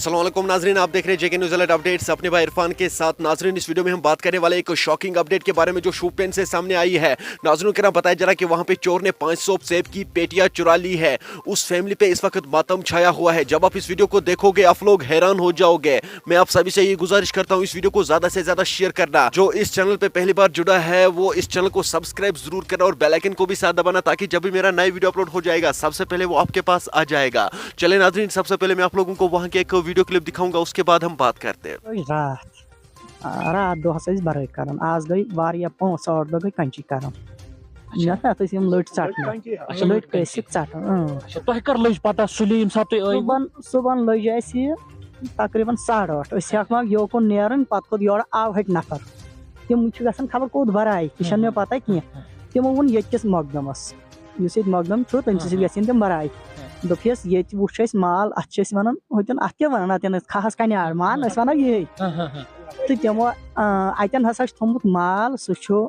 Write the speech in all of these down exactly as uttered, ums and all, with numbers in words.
अस्सलाम वालेकुम नाजरीन, आप देख रहे हैं जेके न्यूज़ अलर्ट अपडेट्स अपने भाई इरफान के साथ। नाजरीन, इस वीडियो में हम बात करने वाले एक शॉकिंग अपडेट के बारे में जो शोपियन से सामने आई है। नाजरीन, कह रहा बताया जा रहा कि वहाँ पे चोर ने पाँच सौ सेब की पेटियां चुरा ली है। उस फैमिली पे इस वक्त मातम छाया हुआ है। जब आप इस वीडियो को देखोगे, आप लोग हैरान हो जाओगे। मैं आप सभी से ये गुजारिश करता हूँ, इस वीडियो को ज्यादा से ज्यादा शेयर करना। जो इस चैनल पे पहली बार जुड़ा है, वो इस चैनल को सब्सक्राइब जरूर करना और बेल आइकन को भी साथ दबाना, ताकि जब भी मेरा नया वीडियो अपलोड हो जाएगा, सबसे पहले वो आपके पास आ जाएगा। चले नाजरीन, सबसे पहले मैं आप लोगों को वहाँ के एक वीडियो क्लिप दिखाऊंगा, उसके बाद हम बात करते हैं। گٔے راتھ آ، راتھ دۄہس ٲسۍ برٲے کران، آز گٔے واریاہ پانٛژھ ٲٹھ دۄہ گٔے کنچی کران۔ مےٚ تتھ ٲسۍ یِم لٔٹۍ ژٹنہِ۔ اچھا، لٔٹۍ کٲسِکھ ژٹان اۭں۔ اچھا، تۄہہِ کر لٔج پتہ سُلے ییٚمہِ ساتہٕ تُہۍ ٲیوٕ؟ صُبحن صُبحن لٔج اَسہِ یہِ تقریٖباً ساڑٕ ٲٹھ، أسۍ ہٮ۪کہٕ ہاو یوکُن نیرُن، پتہٕ کھوٚت یورٕ آوہٹۍ نفر۔ تِم چھِ گژھان خبر کوٚت برایہِ، تہِ چھَنہٕ مےٚ پتہ کینٛہہ۔ تِمو ووٚن ییٚتہِ کِس مقدمس، یُس ییٚتہِ مقدم چھُ، تٔمۍ سٕے سۭتۍ گژھن تِم برایہِ۔ دوٚپہَس ییٚتہِ وٕچھ اَسہِ مال، اَتھ چھِ أسۍ وَنان ہوٚتٮ۪ن، اَتھ کیٛاہ وَنان اَتٮ۪ن، أسۍ کھَہَس کَنہِ آڑ مان، أسۍ وَنو یِہے۔ تہٕ تِمو آ، اَتٮ۪ن ہسا چھُ تھوٚمُت مال، سُہ چھُ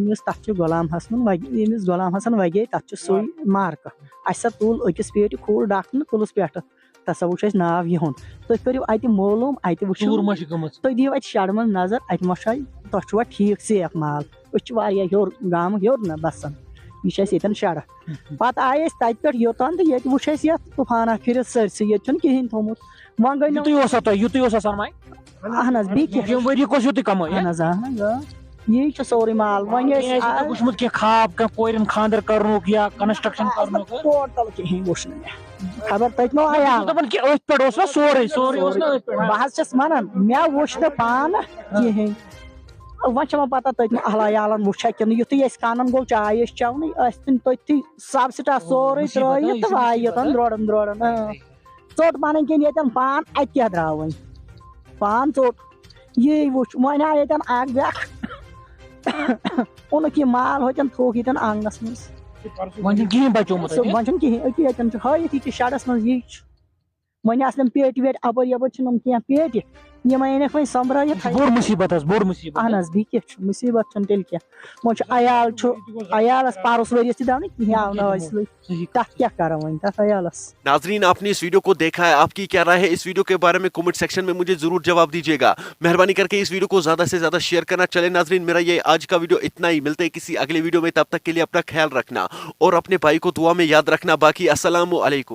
یُس تَتھ چھُ غلام حسنُن وَگے، ییٚمِس غلام حسن وَگے، تَتھ چھُ سُے مارکہٕ۔ اَسہِ ہسا تُل أکِس پیٹہِ کھوٗل ڈَکھ نہٕ تُلُس پٮ۪ٹھٕ، تَتھ ہسا وٕچھ اَسہِ ناو یِہُنٛد۔ تُہۍ کٔرِو اَتہِ معلوٗم، اَتہِ وٕچھِو، ژوٗر ما چھِ گٔمٕژ؟ تُہۍ دِیِو اَتہِ شَڈٕ منٛز نظر، اَتہِ ما چھُ، تۄہہِ چھُوا ٹھیٖک سیف مال؟ أسۍ چھِ واریاہ ہیوٚر، گامہٕ ہیوٚر نہ بَسان، یہِ چھُ اَسہِ ییٚتٮ۪ن شَڈٕ۔ پَتہٕ آیہِ أسۍ تَتہِ پٮ۪ٹھ یوٚتام تہٕ ییٚتہِ وٕچھ اَسہِ یَتھ طوٗفانہ پھِرِتھ سٲرسٕے، ییٚتہِ چھُنہٕ کِہیٖنۍ تھوٚمُت۔ وۄنۍ گٔے نہٕ یُتُے اوسا تۄہہِ، یُتُے اوسا سرمایہِ؟ اہن حظ، بیٚیہِ کیٛاہ؟ ییٚمہِ ؤری کۄس یُتُے کمٲے؟ اہن حظ، اہن حظ، آ۔ یی چھُ سورُے مال۔ وۄنۍ کینٛہہ ٲسۍ آسہِ نہٕ وٕچھمُت کینٛہہ خواب، کانٛہہ کورٮ۪ن خانٛدر کرنُک یا کنسٹرکشن کرنُک؟ ٹوٹل کِہیٖنۍ وٕچھ نہٕ مےٚ۔ خبر تٔتۍ ما آیہِ بہٕ چھُس آو۔ دَپان کہِ أتھۍ پٮ۪ٹھ اوس نا سورُے، سورُے اوس نا أتھۍ پٮ۪ٹھ۔ بہٕ حظ چھَس وَنان، مےٚ وٕچھ نہٕ پانہٕ کِہیٖنۍ۔ وۄنۍ چھِ وۄنۍ پَتہ تٔتۍ ما اہلا عیالَن وٕچھا کِنہٕ یُتھُے اَسہِ کَنَن گوٚو چاے ٲسۍ چٮ۪ونٕے، ٲسۍ تِم تٔتھی سب سٹاف سورُے مُصیٖبت، آ، ترٛٲیِتھ یہِ چھُ تہٕ وایہِ مُصیٖبت، یوٚتَن آ۔ درٛوڈَن درٛوڈَن۔ اۭں۔ ژوٚٹ پَنٕنۍ کِنۍ ییٚتٮ۪ن پان، اَتہِ کیٛاہ درٛاو وۄنۍ؟ پان ژوٚٹ۔ یی وٕچھ، وۄنۍ آو ییٚتٮ۪ن اَکھ بیٛاکھ۔ اوٚنُکھ یہِ مال ہوٚتٮ۪ن، تھوٚوُکھ ییٚتٮ۪ن آنٛگنَس منٛز۔ وۄنۍ چھُنہٕ کِہیٖنۍ بچومُت سُہ اَتہِ۔ وۄنۍ چھُنہٕ کِہیٖنۍ، أتی اَتٮ۪ن چھُ ہٲیِتھ یہِ کہِ شَڈَس منٛز یہِ چھُ۔ وۄنۍ آسنَم پیٹہِ ویٹہِ، اَپٲرۍ یَپٲرۍ چھِنَم کینٛہہ پیٹہِ۔ یِم أنِکھ وۄنۍ سۄمبرٲیِتھ۔ یہِ چھُ بوٚڑ مُصیٖبت حظ، بوٚڑ مُصیٖبت۔ اہن حظ، بیٚیہِ کیٛاہ چھُ؟ مُصیٖبت چھُنہٕ تیٚلہِ کینٛہہ۔ وۄنۍ چھُ عیال چھُ، عیالَس پَرُس ؤرِیَس تہِ درٛاو نہٕ کِہیٖنۍ، آو نہٕ حٲصِلٕے۔ تَتھ کیٛاہ کَرو وۄنۍ تَتھ عیالَس؟ नाजरीन, आपने इस वीडियो को देखा है, आपकी क्या राय है इस वीडियो के बारे में? कमेंट सेक्शन में मुझे जरूर जवाब दीजिएगा। मेहरबानी करके इस वीडियो को ज्यादा से ज्यादा शेयर करना। चले नाजरीन, मेरा ये आज का वीडियो इतना ही। मिलते हैं किसी अगले वीडियो में, तब तक के लिए अपना ख्याल रखना और अपने भाई को दुआ में याद रखना। बाकी अस्सलाम वालेकुम।